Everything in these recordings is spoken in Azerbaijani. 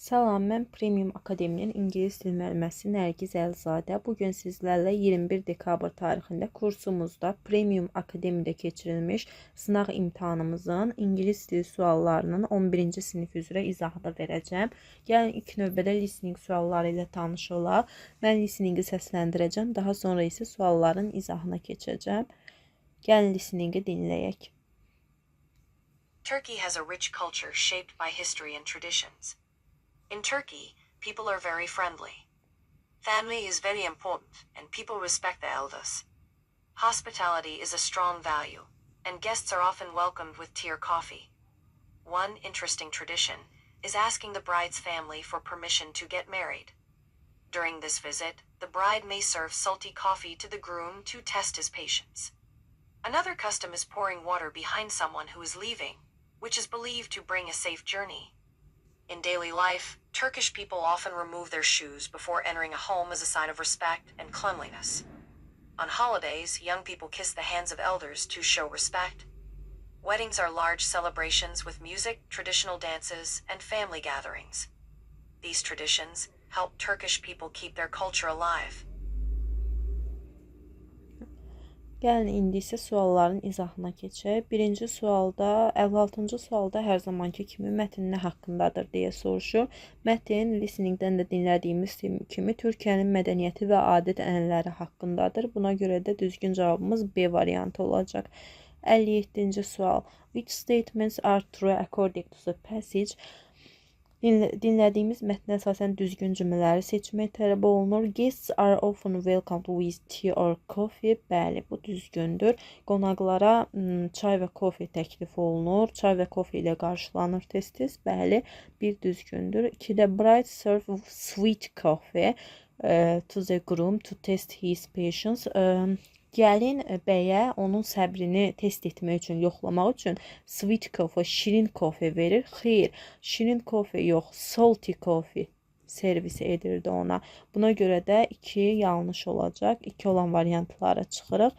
Salam, mən Premium Akademinin ingilis dil müəlliməsi Nərgiz Əlizadə. Bu gün sizlərlə 21 dekabr tarixində kursumuzda Premium Akademidə keçirilmiş sınaq imtahanımızın ingilis dili suallarının 11-ci sinif üzrə izahını verəcəm. Gəlin ilk növbədə listening sualları ilə tanış olaq. Mən listeningi səsləndirəcəm, daha sonra isə sualların izahına keçəcəm. Gəlin listeningi dinləyək. Turkey has a rich culture shaped by history and traditions. In Turkey, people are very friendly. Family is very important, and people respect the elders. Hospitality is a strong value, and guests are often welcomed with tea or coffee. One interesting tradition is asking the bride's family for permission to get married. During this visit, the bride may serve salty coffee to the groom to test his patience. Another custom is pouring water behind someone who is leaving, which is believed to bring a safe journey. In daily life, Turkish people often remove their shoes before entering a home as a sign of respect and cleanliness. On holidays, young people kiss the hands of elders to show respect. Weddings are large celebrations with music, traditional dances, and family gatherings. These traditions help Turkish people keep their culture alive. Gəlin indi isə sualların izahına keçək. Birinci sualda, 56-cı sualda hər zamanki kimi mətn nə haqqındadır deyə soruşur. Mətn listeningdən də dinlədiyimiz kimi Türkiyənin mədəniyyəti və adət-ənənələri haqqındadır. Buna görə də düzgün cavabımız B variantı olacaq. 57-ci sual. Which statements are true according to the passage? Dinlədiyimiz mətnə əsasən düzgün cümlələri seçmək tələb olunur. Guests are often welcomed with tea or coffee. Bəli, bu düzgündür. Qonaqlara çay və kofe təklif olunur. Çay və kofe ilə qarşılanır tez-tez. Bəli, bir düzgündür. 2-də bride serve sweet coffee to the groom to test his patience. Gəlin bəyə onun səbrini test etmək üçün, yoxlamaq üçün sweet coffee, şirin kofe verir. Xeyr, şirin kofe yox, salty coffee servis edirdi ona. Buna görə də 2 yanlış olacaq. 2 olan variantlara çıxırıq.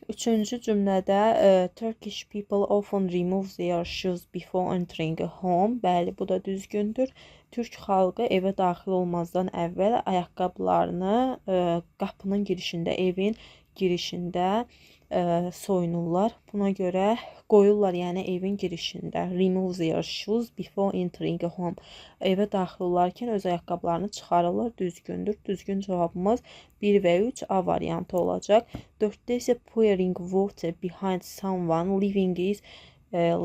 Üçüncü cümlədə Turkish people often remove their shoes before entering a home. Bəli, bu da düzgündür. Türk xalqı evə daxil olmazdan əvvəl ayaqqabılarını qapının girişində, evin girişində soyunurlar. Buna görə qoyurlar, yəni evin girişində. Remove their shoes before entering a home. Evə daxil olarkən öz ayaqqabılarını çıxarırlar. Düzgündür. Düzgün cavabımız 1 və 3 A variantı olacaq. 4-də isə pouring water behind someone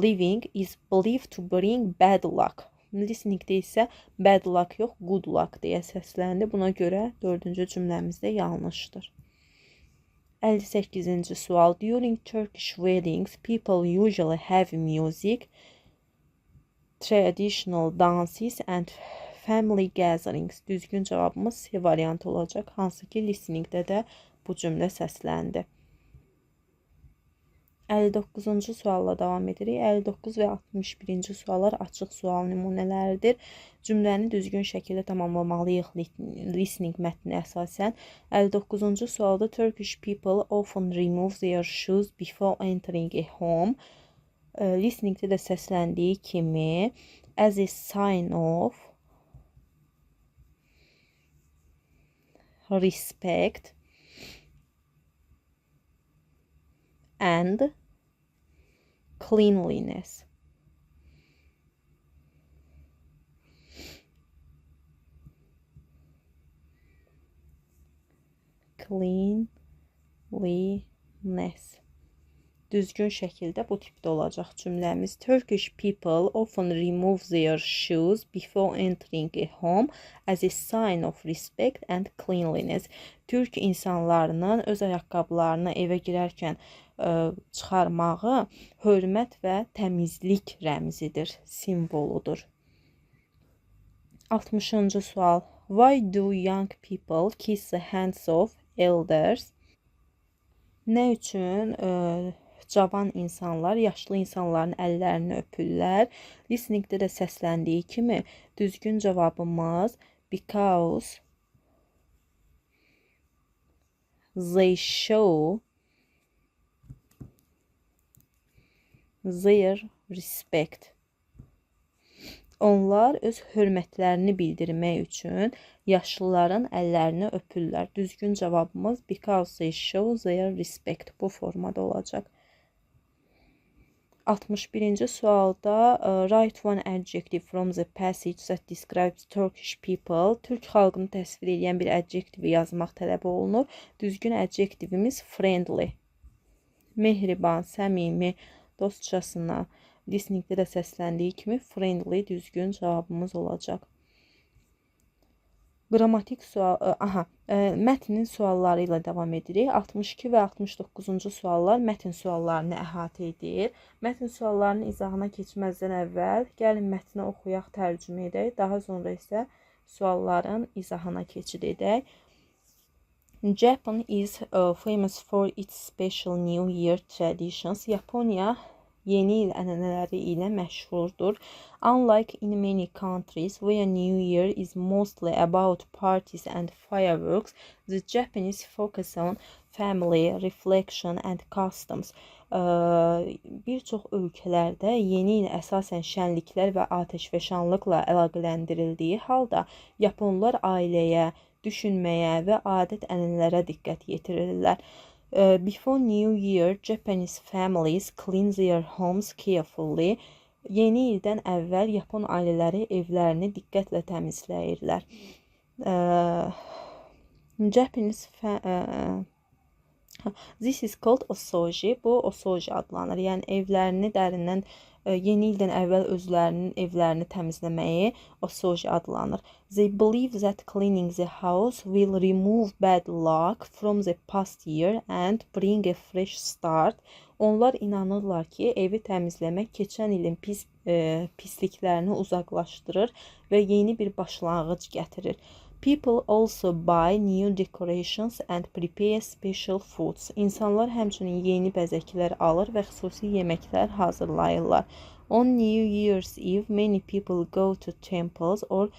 leaving is believed to bring bad luck. Listeningdə isə bad luck yox, good luck deyə səsləndi. Buna görə dördüncü cümləmizdə yanlışdır. 58-ci sual. During Turkish weddings, people usually have music, traditional dances and family gatherings. Düzgün cavabımız C variantı olacaq. Hansı ki, listeningdə də bu cümlə səsləndi. 59-cu sualla davam edirik. 59 və 61-ci suallar açıq sual nümunələridir. Cümləni düzgün şəkildə tamamlamalıyıq listening mətninə əsasən. 59-cu sualda Turkish people often remove their shoes before entering a home. Listeningdə də səsləndiyi kimi as a sign of respect and cleanliness. Cleanliness. Düzgün şəkildə bu tipdə olacaq cümləmiz. Turkish people often remove their shoes before entering a home as a sign of respect and cleanliness. Türk insanlarının öz ayaqqabılarını evə girərkən çıxarmağı hörmət və təmizlik rəmzidir, simvoludur. 60-cı sual. Why do young people kiss the hands of elders? Nə üçün cavan insanlar yaşlı insanların əllərini öpürlər? Listeningdə də səsləndiyi kimi düzgün cavabımız because they show their respect. Onlar Uşaqlar öz hörmətlərini bildirmək üçün yaşlıların əllərini öpürlər. Düzgün cavabımız because they show their respect bu formada olacaq. 61-ci sualda write one adjective from the passage that describes Turkish people. Türk xalqını təsvir edən bir adjektivi yazmaq tələb olunur. Düzgün adjektivimiz friendly. Mehriban, səmimi, dostcasına. Listeningdə də səsləndiyi kimi friendly düzgün cavabımız olacaq. Qrammatik sual, aha, mətnin sualları ilə davam edirik. 62 və 69-cu suallar mətn suallarını əhatə edir. Mətn suallarının izahına keçməzdən əvvəl gəlin mətni oxuyaq, tərcümə edək. Daha sonra isə sualların izahına keçid edək. Japan is famous for its special New Year traditions. Yaponiya yeni il ənənələri ilə məşhurdur. Unlike in many countries where New Year is mostly about parties and fireworks, the Japanese focus on family, reflection and customs. Bir çox ölkələrdə yeni il əsasən şənliklər və atəşfəşanlıqla əlaqələndirildiyi halda, yaponlar ailəyə, düşünməyə və adət-ənənələrə diqqət yetirirlər. Before New Year, Japanese families clean their homes carefully. Yeni ildən əvvəl yapon ailələri evlərini diqqətlə təmizləyirlər. Japanese fa This is called osoji. Bu osoji adlanır. Yəni evlərini dərindən yeni ildən əvvəl özlərinin evlərini təmizləməyi osoji adlanır. They believe that cleaning the house will remove bad luck from the past year and bring a fresh start. Onlar inanırlar ki, evi təmizləmək keçən ilin pis pisliklərini uzaqlaşdırır və yeni bir başlanğıc gətirir. People also buy new decorations and prepare special foods. İnsanlar həmçinin yeni bəzəklər alır və xüsusi yeməklər hazırlayırlar. On New Year's Eve, many people go to temples or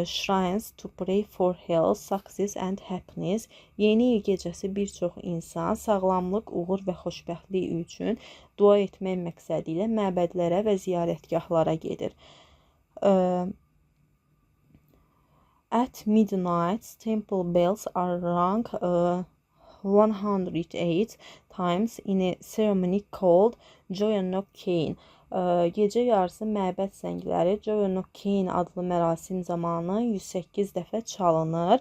shrines to pray for health, success and happiness. Yeni il gecəsi bir çox insan sağlamlıq, uğur və xoşbəxtlik üçün dua etmək məqsədi ilə məbədlərə və ziyarətgahlara gedir. At midnight, temple bells are rung 108 times in a ceremony called Joya no Kane. Gecə yarısı məbəd zəngləri Joya no Kane adlı mərasim zamanı 108 dəfə çalınır.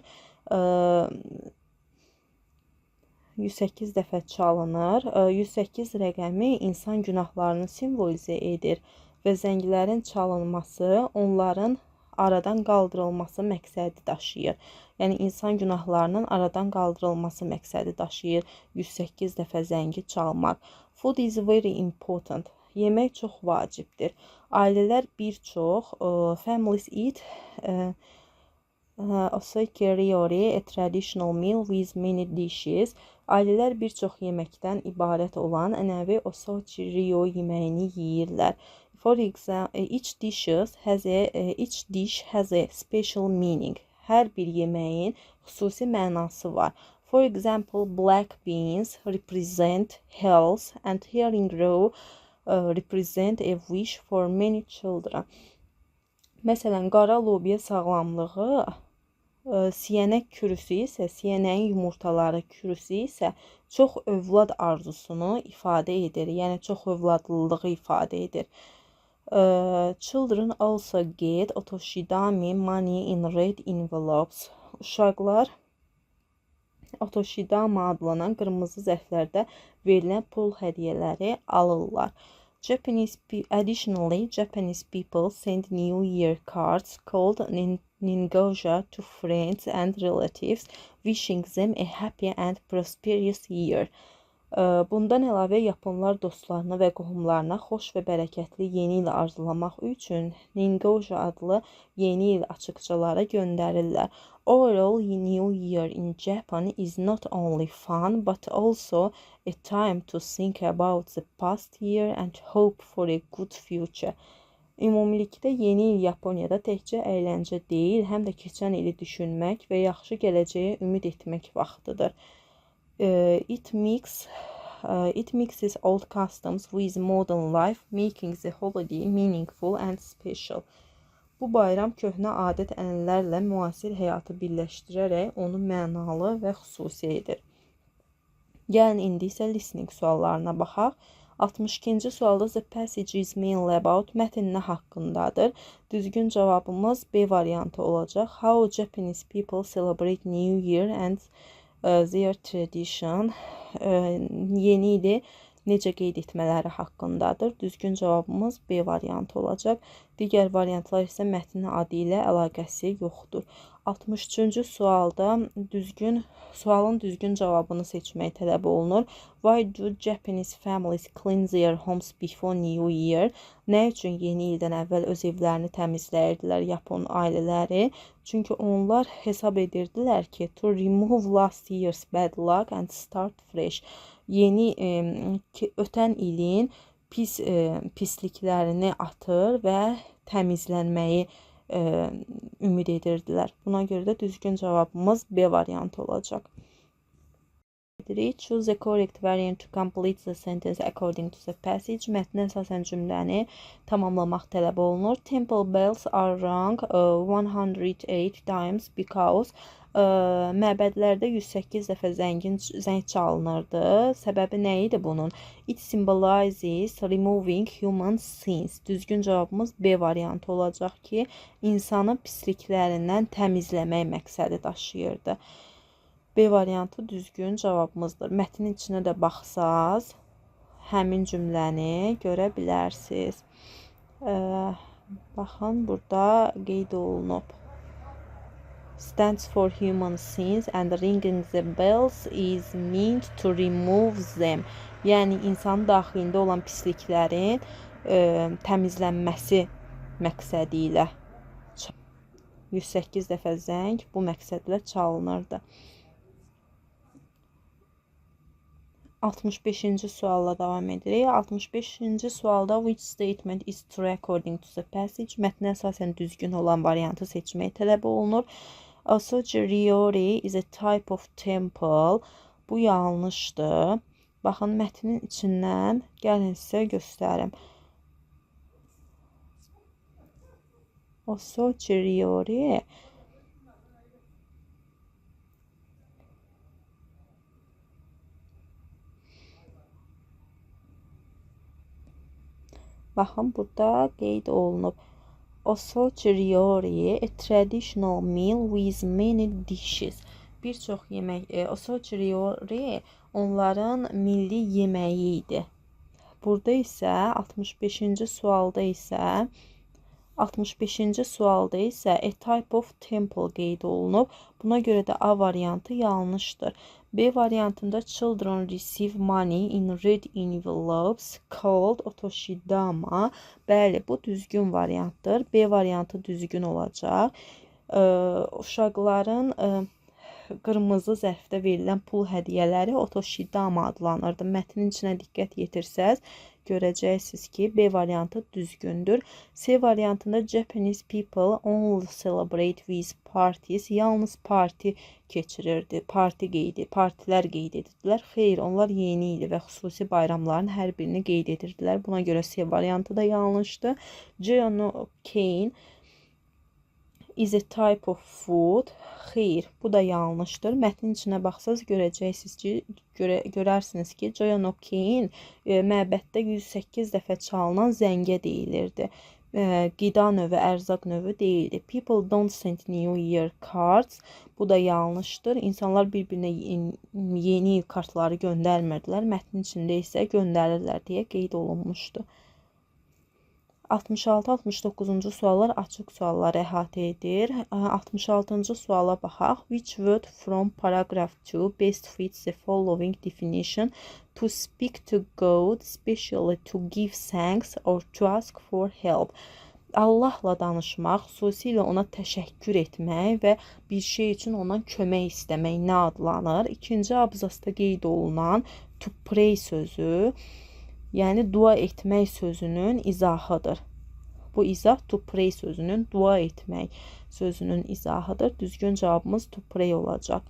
108 dəfə çalınır. 108 rəqəmi insan günahlarını simvolizə edir və zənglərin çalınması onların aradan qaldırılması məqsədi daşıyır. Yəni insan günahlarının aradan qaldırılması məqsədi daşıyır 108 dəfə zəngi çalmaq. Food is very important. Yemək çox vacibdir. Ailələr bir çox families eat osechi ryori, a traditional meal with many dishes. Ailələr bir çox yeməkdən ibarət olan ənənəvi osechi ryori yeməyini yeyirlər. For example, each dish has a special meaning. Hər bir yeməyin xüsusi mənası var. For example, black beans represent health and herring roe represent a wish for many children. Məsələn, qara lobya sağlamlığı, siyənək kürüsü isə, siyənəyin yumurtaları kürüsü isə çox övlad arzusunu ifadə edir. Yəni çox övladlılığı ifadə edir. Children also get otoshidama money in red envelopes. Uşaqlar otoshidama adlanan qırmızı zərflərdə verilən pul hədiyyələri alırlar. Additionally, Japanese people send New Year cards called Nengajo to friends and relatives, wishing them a happy and prosperous year. Bundan əlavə yaponlar dostlarına və qohumlarına xoş və bərəkətli yeni il arzulamaq üçün Nengajo adlı yeni il açıqcaları göndərirlər. Overall, New Year in Japan is not only fun but also a time to think about the past year and hope for a good future. Ümumilikdə yeni il Yaponiyada təkcə əyləncə deyil, həm də keçən ili düşünmək və yaxşı gələcəyə ümid etmək vaxtıdır. It mixes old customs with modern life, making the holiday meaningful and special. Bu bayram köhnə adət-ənənələrlə müasir həyatı birləşdirərək onu mənalı və xüsusi edir. Gəlin indi isə listening suallarına baxaq. 62-ci sualda the passage is mainly about mətn nə haqqındadır? Düzgün cavabımız B variantı olacaq. How Japanese people celebrate New Year and their tradition. Yeni ili necə qeyd etmələri haqqındadır. Düzgün cavabımız B variantı olacaq. Digər variantlar isə mətnin adı ilə əlaqəsi yoxdur. 63-cü sualda sualın düzgün cavabını seçmək tələb olunur. Why do Japanese families clean their homes before New Year? Nə üçün yeni ildən əvvəl öz evlərini təmizləyirdilər Yapon ailələri? Çünki onlar hesab edirdilər ki, to remove last year's bad luck and start fresh. Yeni ötən ilin pis pisliklərini atır və təmizlənməyi ümid edirdilər. Buna görə də düzgün cavabımız B variantı olacaq. Choose the correct variant to complete the sentence according to the passage. Mətnə əsasən cümləni tamamlamaq tələb olunur. Temple bells are rung 108 times because məbədlərdə 108 dəfə zəng çalınırdı. Səbəbi nə idi bunun? It symbolizes removing human sins. Düzgün cavabımız B variantı olacaq ki, insanı pisliklərindən təmizləmək məqsədi daşıyırdı. B variantı düzgün cavabımızdır. Mətnin içinə də baxsaz, həmin cümləni görə bilərsiniz. Baxın, burada qeyd olunub. Stands for human sins and ringing the bells is meant to remove them. Yəni, insanın daxilində olan pisliklərin təmizlənməsi məqsədi ilə 108 dəfə zəng bu məqsədlə çalınırdı. 65-ci sualla davam edirik. 65-ci sualda which statement is true according to the passage? Mətnə əsasən düzgün olan variantı seçmək tələb olunur. Osochi-ryori is a type of temple. Bu yanlışdır. Baxın, mətnin içindən gəlin sizə göstərim. Osochi-ryori baxın, burada qeyd olunub. Osochi-ryori, a traditional meal with many dishes. Bir çox yemək, osochi-ryori onların milli yeməyi idi. Burada isə 65-ci sualda isə 65-ci sualda isə a type of temple qeyd olunub. Buna görə də A variantı yanlışdır. B variantında children receive money in red envelopes called otoshidama. Bəli, bu düzgün variantdır. B variantı düzgün olacaq. Uşaqların qırmızı zərfdə verilən pul hədiyyələri otoshidama adlanırdı. Mətnin içinə diqqət yetirsəz, görəcəksiniz ki, B variantı düzgündür. C variantında Japanese people only celebrate with parties. Yalnız parti keçirirdi, partilər qeyd edirdilər. Xeyr, onlar yeni ili və xüsusi bayramların hər birini qeyd edirdilər. Buna görə C variantı da yanlışdır. Jono cane is a type of food. Xeyr, bu da yanlışdır. Mətnin içinə baxsaz görəcəksiniz ki, görərsiniz ki, Jono Kane məbəddə 108 dəfə çalınan zəngə deyilirdi. Qida növü, ərzaq növü deyildi. People don't send New Year cards. Bu da yanlışdır. İnsanlar bir-birinə yeni il kartları göndərmirdilər. Mətnin içində isə göndərirlər deyə qeyd olunmuşdu. 66-69-cu suallar açıq sualları əhatə edir. 66-cı suala baxaq. Which word from paragraph 2 best fits the following definition? To speak to God, especially to give thanks or to ask for help. Allahla danışmaq, xüsusilə ona təşəkkür etmək və bir şey üçün ondan kömək istəmək nə adlanır? İkinci abzasda qeyd olunan to pray sözü, yəni dua etmək sözünün izahıdır. Bu izah to pray sözünün, dua etmək sözünün izahıdır. Düzgün cavabımız to pray olacaq.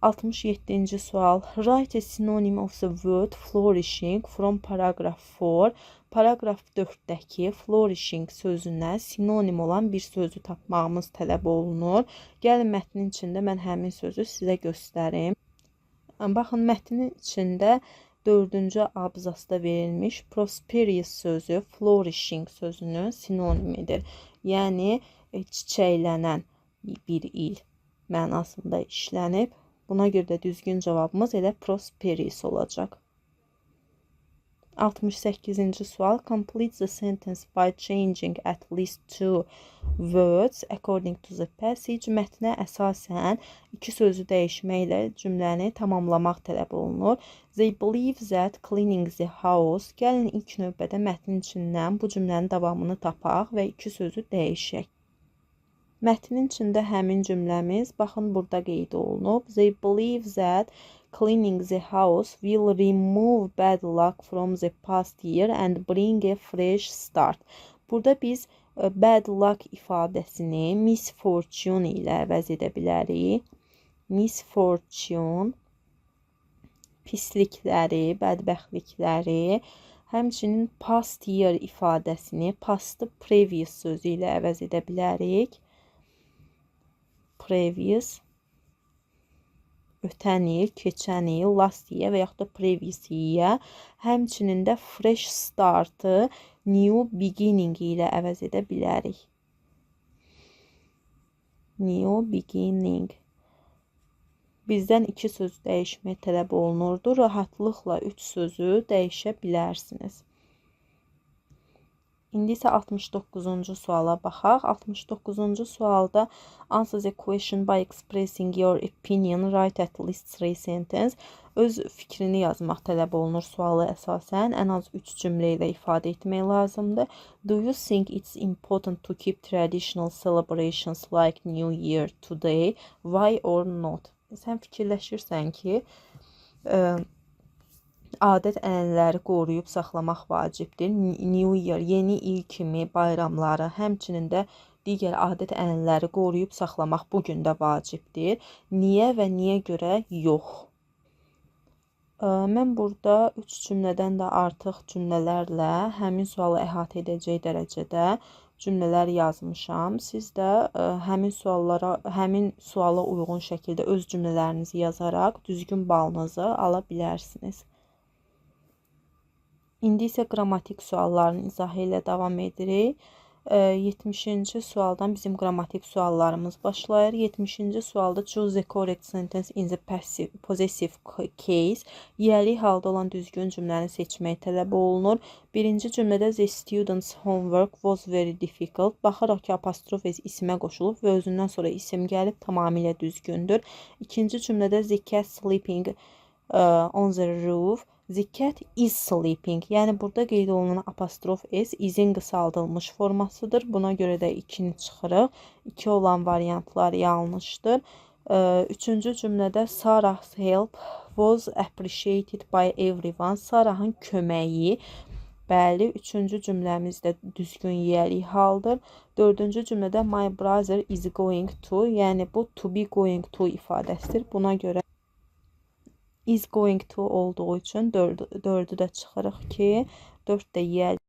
67-ci sual. Write a synonym of the word flourishing from paragraph 4. Paraqraf 4-dəki flourishing sözünə sinonim olan bir sözü tapmağımız tələb olunur. Gəlin mətnin içində mən həmin sözü sizə göstərim. Baxın, mətnin içində dördüncü abzasda verilmiş prosperous sözü flourishing sözünün sinonimidir. Yəni çiçəklənən bir il mənasında işlənib. Buna görə də düzgün cavabımız elə prosperous olacaq. 68-ci sual. Complete the sentence by changing at least two words according to the passage. Mətnə əsasən iki sözü dəyişməklə cümləni tamamlamaq tələb olunur. They believe that cleaning the house. Gəlin ilk növbədə mətnin içindən bu cümlənin davamını tapaq və iki sözü dəyişək. Mətnin içində həmin cümləmiz baxın burada qeyd olunub. They believe that cleaning the house will remove bad luck from the past year and bring a fresh start. Burada biz bad luck ifadəsini misfortune ilə əvəz edə bilərik. Misfortune, pislikləri, bədbəxtlikləri, həmçinin past year ifadəsini pastı previous sözü ilə əvəz edə bilərik. Previous, ötən il, keçən il, last year və yaxud da previous year. Həmçinin də fresh startı new beginning ilə əvəz edə bilərik. New beginning. Bizdən iki söz dəyişmək tələb olunurdu. Rahatlıqla üç sözü dəyişə bilərsiniz. İndi isə 69-cu suala baxaq. 69-cu sualda answer the question by expressing your opinion, write at least three sentence. Öz fikrini yazmaq tələb olunur suala əsasən. Ən az 3 cümlə ilə ifadə etmək lazımdır. Do you think it's important to keep traditional celebrations like New Year today? Why or not? Sən fikirləşirsən ki, adət-ənənələri qoruyub saxlamaq vacibdir. New Year, yeni il kimi bayramları, həmçinin də digər adət-ənənələri qoruyub saxlamaq bu gün də vacibdir. Niyə və niyə görə yox? Mən burada 3 cümlədən də artıq cümlələrlə həmin sualı əhatə edəcək dərəcədə cümlələr yazmışam. Siz də həmin suala uyğun şəkildə öz cümlələrinizi yazaraq düzgün balınızı ala bilərsiniz. İndi isə qrammatik sualların izahı ilə davam edirik. 70-ci sualdan bizim qrammatik suallarımız başlayır. 70-ci sualda choose the correct sentence in the passive possessive case. Yiyəlik halda olan düzgün cümləni seçmək tələb olunur. Birinci cümlədə the student's homework was very difficult. Baxarıq ki, apostrof s isimə qoşulub və özündən sonra isim gəlib, tamamilə düzgündür. İkinci cümlədə the cat sleeping on the roof. The cat is sleeping. Yəni burada qeyd olunan apostrof s is-in qısaldılmış formasıdır. Buna görə də 2-ni çıxırıq. 2 olan variantlar yanlışdır. Üçüncü cümlədə Sarah's help was appreciated by everyone. Sarahın köməyi. Bəli, üçüncü cümləmiz də düzgün yiyəlik haldır. Dördüncü cümlədə my brother is going to, yəni bu to be going to ifadəsidir. Buna görə is going to olduğu üçün dördü də çıxırıq ki, 4 də yiyəlik.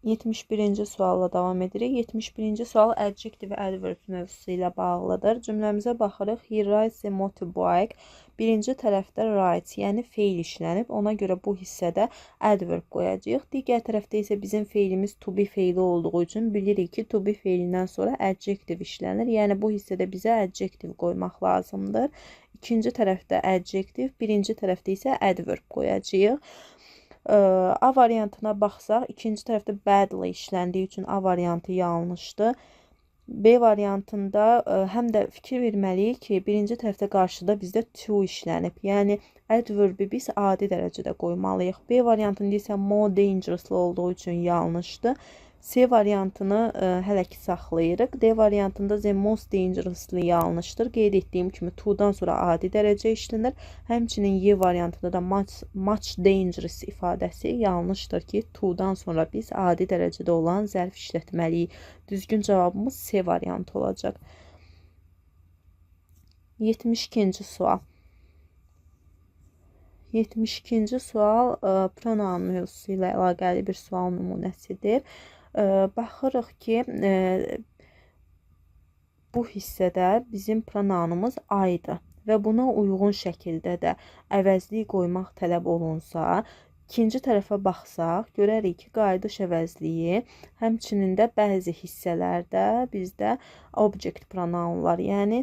71-ci sualla davam edirik. 71-ci sual adjective və adverb mövzusu ilə bağlıdır. Cümləmizə baxırıq. He rides a motorbike. Birinci tərəfdə rides, yəni feil işlənib. Ona görə bu hissədə adverb qoyacağıq. Digər tərəfdə isə bizim feilimiz to be feili olduğu üçün bilirik ki, to be feilindən sonra adjective işlənir. Yəni bu hissədə bizə adjective qoymaq lazımdır. İkinci tərəfdə adjective, birinci tərəfdə isə adverb qoyacağıq. A variantına baxsaq, ikinci tərəfdə badly işləndiyi üçün A variantı yanlışdır. B variantında həm də fikir verməliyik ki, birinci tərəfdə qarşıda bizdə too işlənib. Yəni adverbi biz adi dərəcədə qoymalıyıq. B variantında isə more dangerously olduğu üçün yanlışdır. C variantını hələ ki saxlayırıq. D variantında the most dangerously yanlışdır. Qeyd etdiyim kimi too-dan sonra adi dərəcə işlənir. Həmçinin E variantında da much, much dangerous ifadəsi yanlışdır ki, too-dan sonra biz adi dərəcədə olan zərf işlətməliyik. Düzgün cavabımız C variantı olacaq. 72-ci sual. 72-ci sual pronoun mövzusu ilə əlaqəli bir sual nümunəsidir. Baxırıq ki, bu hissədə bizim pronounumuz I-dır və buna uyğun şəkildə də əvəzlik qoymaq tələb olunsa, ikinci tərəfə baxsaq, görərik ki, qayıdış əvəzliyi həmçinin də bəzi hissələrdə bizdə object pronounlar, yəni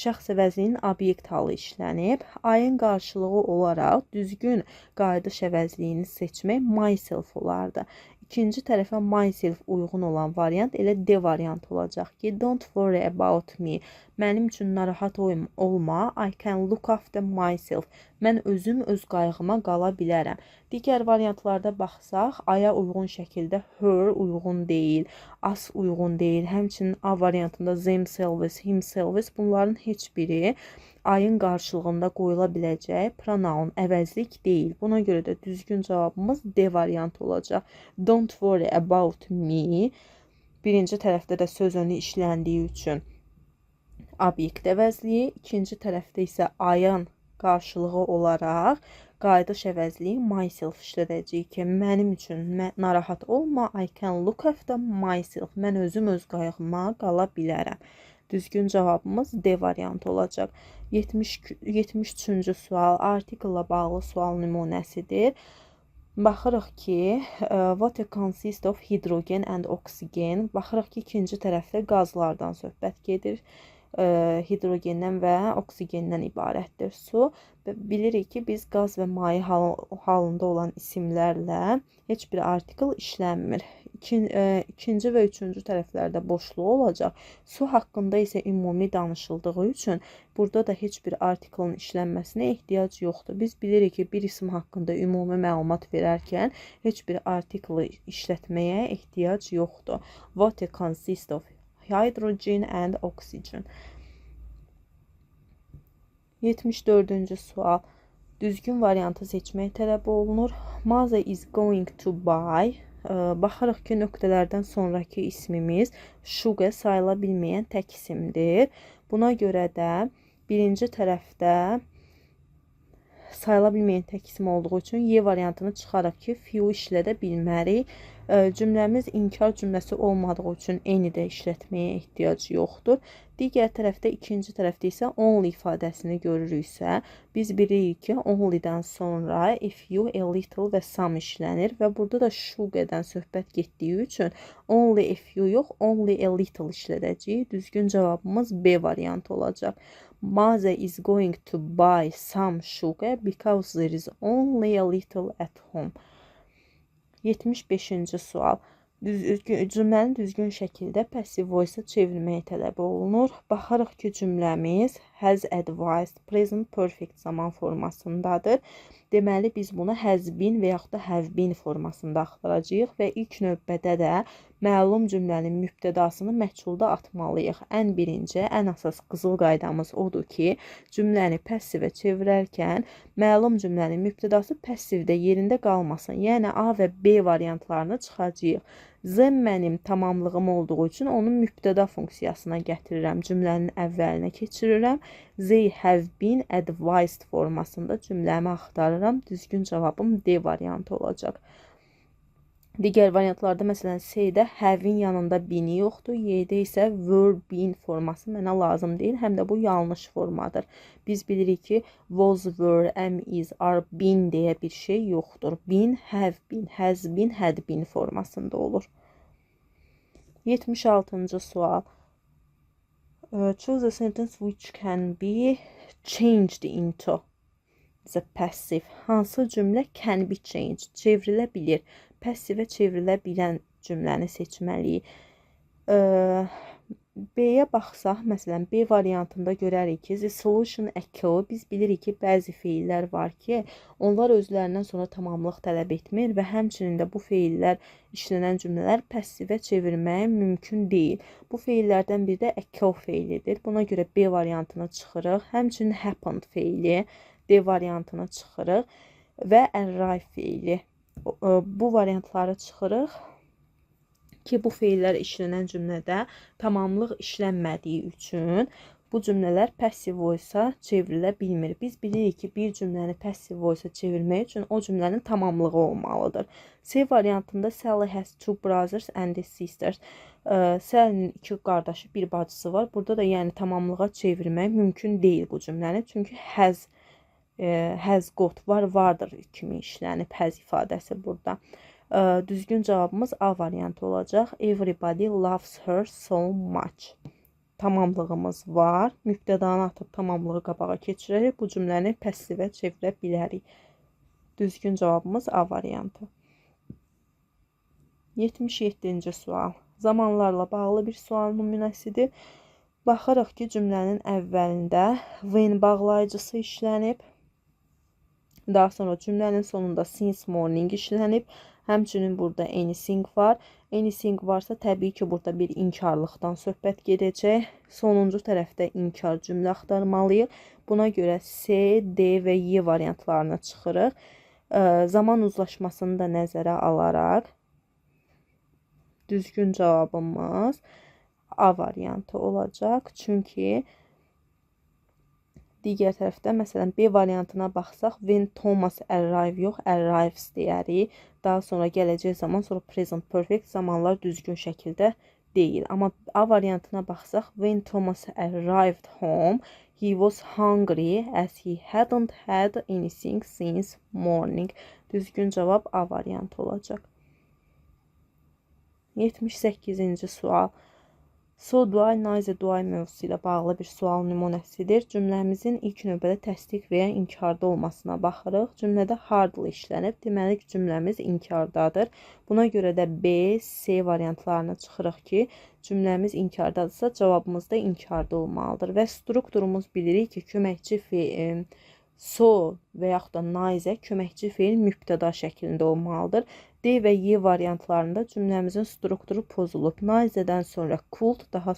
şəxs əvəzliyinin obyekt halı işlənib. I-ın qarşılığı olaraq düzgün qayıdış əvəzliyini seçmək myself olardı. İkinci tərəfə myself uyğun olan variant elə D variantı olacaq ki, don't worry about me. Mənim üçün narahat olma. I can look after myself. Mən özüm öz qayğıma qala bilərəm. Digər variantlarda baxsaq, I-ya uyğun şəkildə her uyğun deyil, us uyğun deyil. Həmçinin A variantında themselves, himselves, bunların heç biri I-ın qarşılığında qoyula biləcək pronoun, əvəzlik deyil. Buna görə də düzgün cavabımız D variantı olacaq. Don't worry about me. Birinci tərəfdə də söz önü işləndiyi üçün obyekt əvəzliyi, ikinci tərəfdə isə I-ın qarşılığı olaraq qayıdış əvəzliyi myself işlədəcəyik ki, mənim üçün narahat olma, I can look after myself. Mən özüm öz qayğıma qala bilərəm. Düzgün cavabımız D variantı olacaq. 70 73-cü sual article bağlı sual nümunəsidir. Baxırıq ki, water consists of hydrogen and oxygen. Baxırıq ki, ikinci tərəfdə qazlardan söhbət gedir. Hidrogendən və oksigendən ibarətdir su. Və bilirik ki, biz qaz və maye halında olan isimlərlə heç bir article işlənmir. İkinci və üçüncü tərəflərdə boşluq olacaq. Su haqqında isə ümumi danışıldığı üçün burada da heç bir article-ın işlənməsinə ehtiyac yoxdur. Biz bilirik ki, bir isim haqqında ümumi məlumat verərkən heç bir article işlətməyə ehtiyac yoxdur. Water consists of hydrogen and oxygen. 74-cü sual. Düzgün variantı seçmək tələb olunur. Maza is going to buy. Baxırıq ki, nöqtələrdən sonrakı ismimiz sugar sayıla bilməyən tək isimdir. Buna görə də birinci tərəfdə sayıla bilməyən tək isim olduğu üçün Y variantını çıxaraq ki, few işlədə bilmərik. Cümləmiz inkar cümləsi olmadığı üçün any də işlətməyə ehtiyac yoxdur. Digər tərəfdə, ikinci tərəfdə isə only ifadəsini görürüksə, biz bilirik ki, only-dən sonra a few, a little və some işlənir və burada da sugar-dan söhbət getdiyi üçün only a few yox, only a little işlədəcəyik. Düzgün cavabımız B variantı olacaq. Maza is going to buy some sugar because there is only a little at home. 75-ci sual. Cümləni düzgün şəkildə passive voice-a çevirmək tələb olunur. Baxarıq ki, cümləmiz has advised present perfect zaman formasındadır. Deməli, biz bunu has been və yaxud da have been formasında axtaracağıq və ilk növbədə də məlum cümlənin mübtədasını məchulda atmalıyıq. Ən birinci, ən əsas qızıl qaydamız odur ki, cümləni passivə çevirərkən məlum cümlənin mübtədası passivdə yerində qalmasın. Yəni A və B variantlarını çıxacağıq. Them mənim tamamlığım olduğu üçün onu mübtəda funksiyasına gətirirəm. Cümlənin əvvəlinə keçirirəm. They have been advised formasında cümləmi axtarıram. Düzgün cavabım D variantı olacaq. Digər variantlarda, məsələn, C-də have-in yanında been-i yoxdur. Y-də isə were been forması mənə lazım deyil. Həm də bu yanlış formadır. Biz bilirik ki, was, were, am, is, are, been deyə bir şey yoxdur. Been, have been, has been, had been formasında olur. 76-cı sual. Choose a sentence which can be changed into the passive. Hansı cümlə can be changed? Çevrilə bilir. Passivə çevrilə bilən cümləni seçməliyik. B-yə baxsaq, məsələn, B variantında görərik ki, the solution echo. Biz bilirik ki, bəzi feillər var ki, onlar özlərindən sonra tamamlıq tələb etmir və həmçinin də bu feillər işlənən cümlələr passivə çevirməyə mümkün deyil. Bu feillərdən biri də echo feilidir. Buna görə B variantına çıxırıq. Həmçinin happened feili D variantına çıxırıq və arrive feili. Bu variantları çıxırıq ki, bu feillər işlənən cümlədə tamamlıq işlənmədiyi üçün Bu cümlələr passive voice-a çevrilə bilmir. Biz bilirik ki, bir cümləni passive voice-a çevirmək üçün o cümlənin tamamlığı olmalıdır. C variantında Sally has two brothers and a sister. Sally'nin iki qardaşı, bir bacısı var. Burada da yəni tamamlığa çevirmək mümkün deyil bu cümləni. Çünki has got var, vardır kimi işlənib has ifadəsi burada. Düzgün cavabımız A variantı olacaq. Everybody loves her so much. Tamamlığımız var. Mübtədanı atıb tamamlığı qabağa keçirərək bu cümləni passivə çevirə bilərik. Düzgün cavabımız A variantı. 77-ci sual. Zamanlarla bağlı bir sual nümunəsidir. Baxırıq ki, cümlənin əvvəlində when bağlayıcısı işlənib. Daha sonra cümlənin sonunda since morning işlənib. Həmçinin burada anything var. Anything varsa təbii ki, burada bir inkarlıqdan söhbət gedəcək. Sonuncu tərəfdə inkar cümlə axtarmalıyıq. Buna görə C, D və Y variantlarına çıxırıq. Zaman uzlaşmasını da nəzərə alaraq düzgün cavabımız A variantı olacaq. Çünki digər tərəfdə, məsələn, B variantına baxsaq, when Thomas arrive yox, arrives deyərik. Daha sonra gələcək zaman, sonra present perfect zamanlar düzgün şəkildə deyil. Amma A variantına baxsaq, when Thomas arrived home, he was hungry as he hadn't had anything since morning. Düzgün cavab A variantı olacaq. 78-ci sual. So do I, neither do I mövzusu ilə bağlı bir sual nümunəsidir. Cümləmizin ilk növbədə təsdiq və ya inkarda olmasına baxırıq. Cümlədə hardly işlənib. Deməli ki, cümləmiz inkardadır. Buna görə də B, C variantlarına çıxırıq ki, cümləmiz inkardadırsa, cavabımız da inkarda olmalıdır. Və strukturumuz bilirik ki, köməkçi feil so və yaxud da neither köməkçi feil mübtəda şəklində olmalıdır. D və Y variantlarında cümləmizin strukturu pozulub. Neither-dən sonra could, daha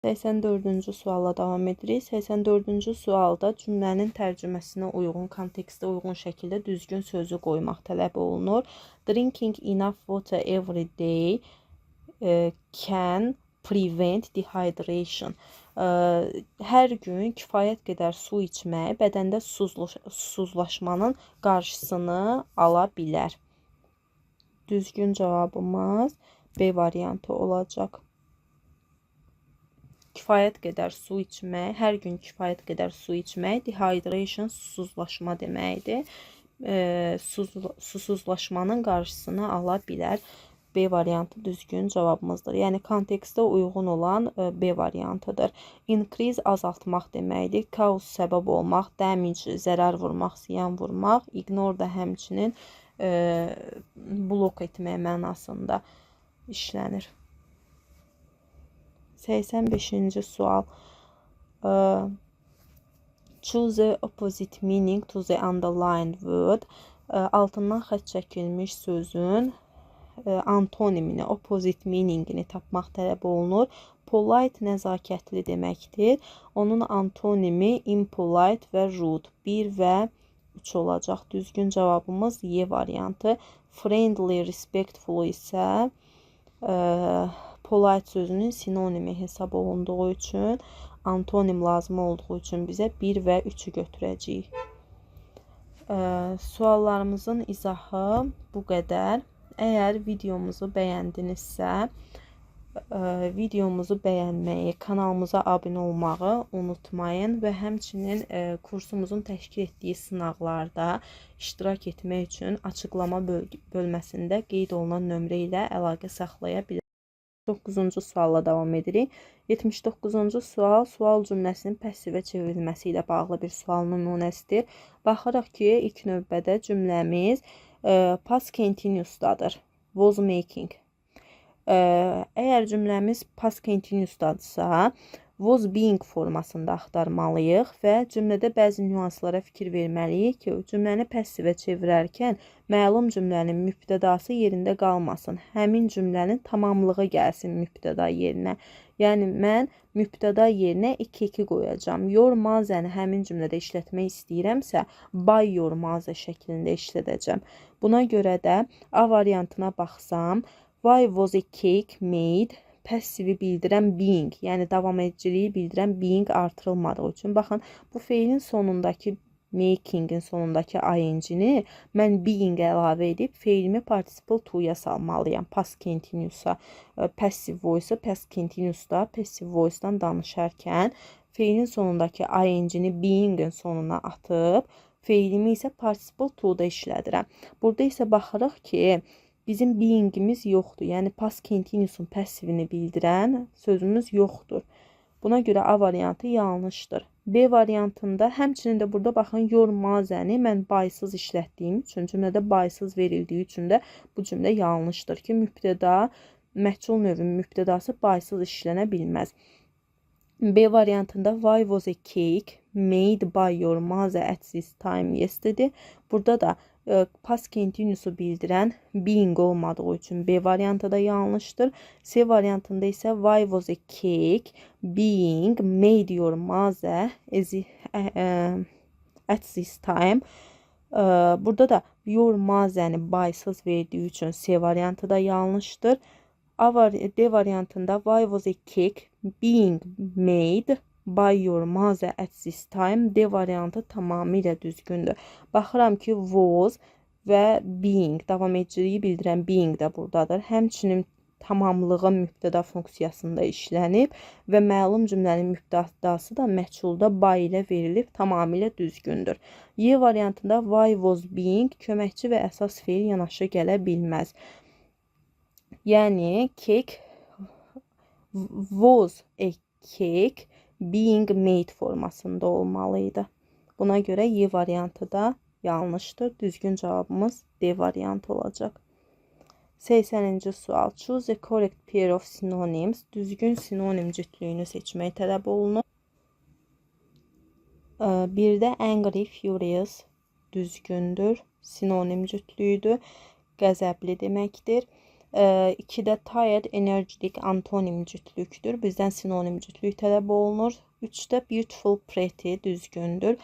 84-cü sualla davam edirik. 84-cü sualda cümlənin tərcüməsinə uyğun, kontekstə uyğun şəkildə düzgün sözü qoymaq tələb olunur. Drinking enough water every day can prevent dehydration. Hər gün kifayət qədər su içmək bədəndə susuzlaşmanın qarşısını ala bilər. Düzgün cavabımız B variantı olacaq. Kifayət qədər su içmək, hər gün kifayət qədər su içmək dehydration susuzlaşma deməkdir. Susuzlaşmanın qarşısını ala bilər. B variantı düzgün cavabımızdır. Yəni kontekstə uyğun olan B variantıdır. Increase azaltmaq deməkdir. Cause səbəb olmaq, damage zərər vurmaq, ziyan vurmaq, ignore da həmçinin blok etmək mənasında işlənir. 85-ci sual. Choose the opposite meaning to the underlined word. Altından xətt çəkilmiş sözün antonimini, opposite meaningini tapmaq tələb olunur. Polite nəzakətli deməkdir. Onun antonimi impolite və rude. 1 və 3 olacaq. Düzgün cavabımız Y variantı. Friendly, respectful isə polite sözünün sinonimi hesab olunduğu üçün, antonim lazım olduğu üçün bizə 1 və 3-ü götürəcəyik. Suallarımızın izahı bu qədər. Əgər videomuzu bəyəndinizsə, videomuzu bəyənməyi, kanalımıza abunə olmağı unutmayın və həmçinin kursumuzun təşkil etdiyi sınaqlarda iştirak etmək üçün açıqlama bölməsində qeyd olunan nömrə ilə əlaqə saxlaya bilərsiniz. 9-cu sualla davam edirik. 79-cu sual sual cümləsinin passivə çevrilməsi ilə bağlı bir sual nümunəsidir. Baxırıq ki, ilk növbədə cümləmiz past continuous-dadır. Was making. Əgər cümləmiz past continuous-dadırsa, was being formasında axtarmalıyıq və cümlədə bəzi nüanslara fikir verməliyik ki, cümləni passivə çevirərkən məlum cümlənin mübtədası yerində qalmasın. Həmin cümlənin tamamlığı gəlsin mübtəda yerinə. Yəni mən mübtəda yerinə 2-2 qoyacağam. Your mazəni həmin cümlədə işlətmək istəyirəmsə, by your mazə şəklində işlədəcəm. Buna görə də A variantına baxsam, Why was a cake made? Passivi bildirən being, yəni davam ediciliyi bildirən being artırılmadığı üçün. Baxın, bu feilin sonundakı makingin sonundakı ing-ni mən being əlavə edib feilimi participle to-ya salmalıyam. Past continuous-a, passive voice-a, past continuous-da passive voice-dan danışarkən feilin sonundakı ing-ni being-in sonuna atıb feilimi isə participle to-da işlədirəm. Burada isə baxırıq ki, bizim being-imiz yoxdur. Yəni past continuous-un passivini bildirən sözümüz yoxdur. Buna görə A variantı yanlışdır. B variantında həmçinin də burada baxın, your mother-ni mən by-sız işlətdiyim üçün, cümlədə by-sız verildiyi üçün də bu cümlə yanlışdır ki, mübtəda, məhcul növün mübtədası by-sız işlənə bilməz. B variantında why was a cake made by your mother at this time yesterday? Burada da past continuous-u bildirən being olmadığı üçün B variantı da yanlışdır. C variantında isə why was a cake being made your mother at this time? Burada da your mother-ni by-sız verdiyi üçün C variantı da yanlışdır. D variantında why was a cake being made by your mother at this time? D variantı tamamilə düzgündür. Baxıram ki, was və being, davam ediciliyi bildirən being də buradadır. Həmçinin tamamlığın mübtəda funksiyasında işlənib və məlum cümlənin mübtədası da məhculda by ilə verilib, tamamilə düzgündür. Y variantında why was being, köməkçi və əsas feil yanaşı gələ bilməz. Yəni cake was a cake being made formasında olmalı idi. Buna görə Y variantı da yanlışdır. Düzgün cavabımız D variantı olacaq. 80-ci sual. Choose the correct pair of synonyms. Düzgün sinonim cütlüyünü seçmək tələb olunur. Bir də angry, furious düzgündür. Sinonim cütlüyüdür. Qəzəbli deməkdir. İkidə tired, energetic antonim cütlükdür. Bizdən sinonim cütlük tələb olunur. Üçdə beautiful, pretty düzgündür.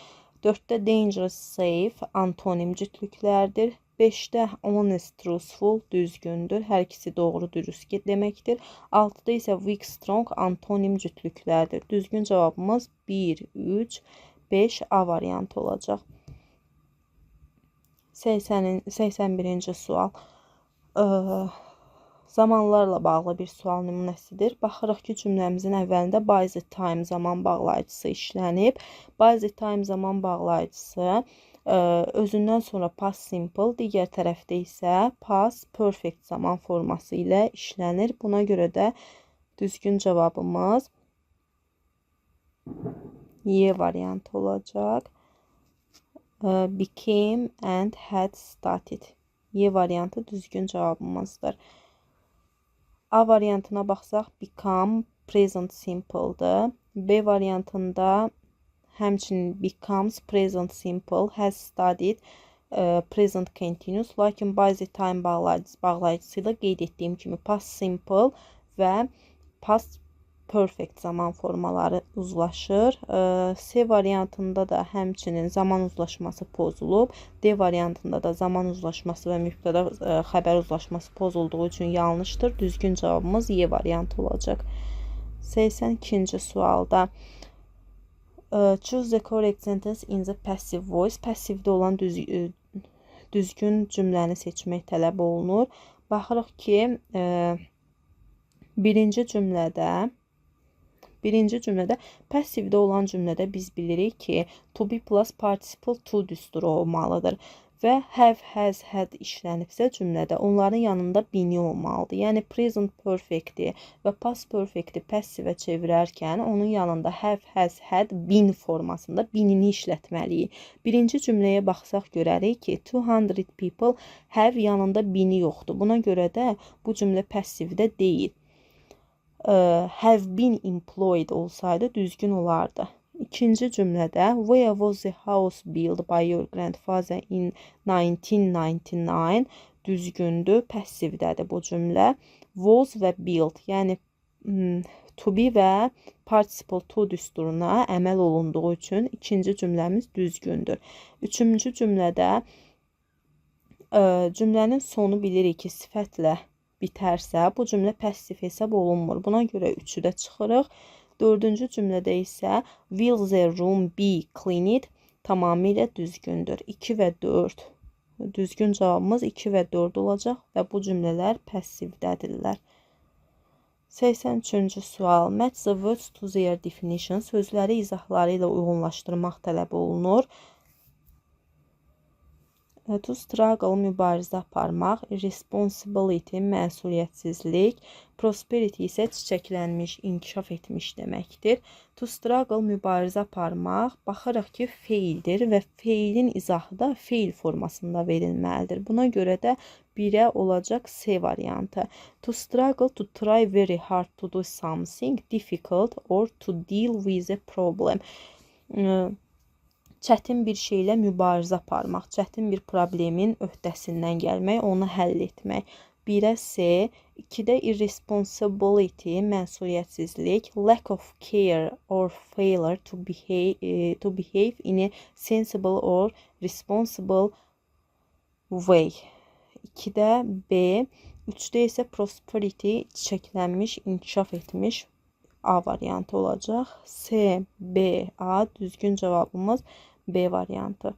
Dörddə dangerous, safe antonim cütlüklərdir. 5-də honest, truthful düzgündür. Hər ikisi doğru, dürüst deməkdir. 6-da isə weak, strong antonim cütlüklərdir. Düzgün cavabımız 1, 3, 5 A variantı olacaq. 80 81-ci sual. Zamanlarla bağlı bir sual nümunəsidir. Baxırıq ki, cümləmizin əvvəlində by the time zaman bağlayıcısı işlənib. By the time zaman bağlayıcısı özündən sonra past simple, digər tərəfdə isə past perfect zaman forması ilə işlənir. Buna görə də düzgün cavabımız Y variantı olacaq. Became and had started. Y variantı düzgün cavabımızdır. A variantına baxsaq, become present simple'dır. B variantında həmçinin becomes present simple, has studied present continuous, lakin by the time bağlayıcısı ilə qeyd etdiyim kimi past simple və past perfect zaman formaları uzlaşır. C variantında da həmçinin zaman uzlaşması pozulub. D variantında da zaman uzlaşması və mübtəda xəbər uzlaşması pozulduğu üçün yanlışdır. Düzgün cavabımız Y variantı olacaq. 82-ci sualda choose the correct sentence in the passive voice. Passivdə olan düzgün cümləni seçmək tələb olunur. Baxırıq ki, birinci cümlədə, passivdə olan cümlədə biz bilirik ki, to be plus participle to düsturu olmalıdır və have, has, had işlənibsə cümlədə onların yanında been-i olmalıdır. Yəni present perfect-i və past perfect-i passivə çevirərkən onun yanında have, has, had, been formasında been-ini işlətməliyik. Birinci cümləyə baxsaq görərik ki, 200 people have yanında been-i yoxdur. Buna görə də bu cümlə passivdə deyil. Have been employed olsaydı düzgün olardı. İkinci cümlədə where was the house built by your grandfather in 1999 düzgündür, passivdədir bu cümlə. Was və built, yəni to be və participle to düsturuna əməl olunduğu üçün ikinci cümləmiz düzgündür. Üçüncü cümlədə cümlənin sonu bilirik ki, sifətlə bitərsə, bu cümlə passiv hesab olunmur. Buna görə 3-ü də çıxırıq. Dördüncü cümlədə isə will the room be cleaned tamamilə düzgündür. 2 və 4. Düzgün cavabımız 2 və 4 olacaq və bu cümlələr passivdədirlər. 83-cü sual. Match the words to their definition. Sözləri izahları ilə uyğunlaşdırmaq tələb olunur. To struggle mübarizə aparmaq, irresponsibility məsuliyyətsizlik, prosperity isə çiçəklənmiş, inkişaf etmiş deməkdir. To struggle mübarizə aparmaq, baxırıq ki, feildir və feilin izahı da feil formasında verilməlidir. Buna görə də 1-ə olacaq C variantı. To struggle, to try very hard to do something difficult or to deal with a problem. Çətin bir şeylə mübarizə aparmaq, çətin bir problemin öhdəsindən gəlmək, onu həll etmək. 1-ə C, 2-də irresponsibility, məsuliyyətsizlik, lack of care or failure to behave in a sensible or responsible way. 2-də B, 3-də isə prosperity, çiçəklənmiş, inkişaf etmiş A variantı olacaq. C, B, A, düzgün cavabımız B variantı.